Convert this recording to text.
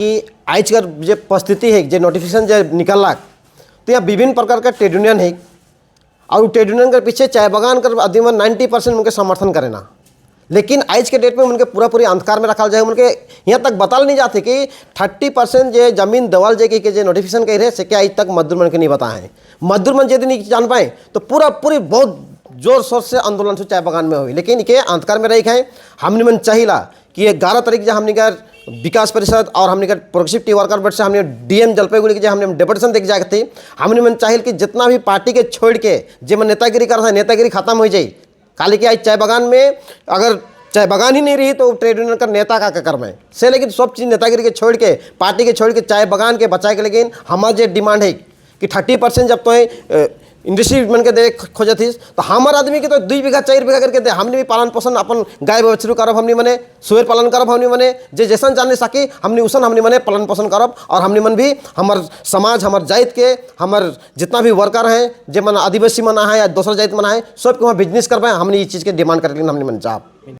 कि आज कर जे परिस्थिति है, जे नोटिफिकेशन जे निकलक, तो यहाँ विभिन्न प्रकार का ट्रेड यूनियन है और ट्रेड यूनियन के पीछे चाय बागान कर आदमी मन 90% उनके समर्थन करे ना। लेकिन आज के डेट में उनके पूरा पूरी अंधकार में रखा जाए। उनके यहाँ तक बताल नहीं जाते कि 30% जे जमीन देवल जाए के जे नोटिफिकेशन कही रहे, से के आज तक मजदूर मन के नहीं बताए हैं। मजदूर मन यदि नहीं जान पाए तो पूरा पूरी बहुत जोर शोर से आंदोलन से चाय बागान में हुई, लेकिन के अंधकार में रही है। हमने मन चाहिला कि ये 11 तारीख जो हमने का विकास परिषद और हमने का प्रोग्रेसिव टी वर्कर बोर्ड से हमने डीएम जलपाईगुड़ी के जो हमने डेपुटेशन देख जाके थी, हमने मन चाहिए कि जितना भी पार्टी के छोड़ के जे मन नेतागिरी कर है, नेतागिरी खत्म हो जाए। खाली कि आज चाय बागान में अगर चाय बागान ही नहीं रही तो ट्रेड यूनियन का नेता का कर्म है से। लेकिन सब चीज़ नेतागिरी के छोड़ के, पार्टी के छोड़ के, चाय बागान के बचाए के, लेकिन हमार जो डिमांड है कि 30% जब तो इंडस्ट्री मन के दे खोजत थी, तो हमार आदमी के तो 2 बीघा 4 बीघा करके दे। हमने भी पालन पोषण अपन गाय बछरू करब, हमने मने सुअर पालन करब, हमने मने जे जैसन जाने सकी हमने उसन हमने मने पालन पोषण करब। और हमने मन भी हमार समाज, हमार जात के, हमार जितना भी वर्कर हैं, जे मन आदिवासी मना है या दूसरा जात मना है, सबके वहाँ बिजनेस करवाए। हमने ये चीज़ के डिमांड कर, लेकिन हमने मन जाब।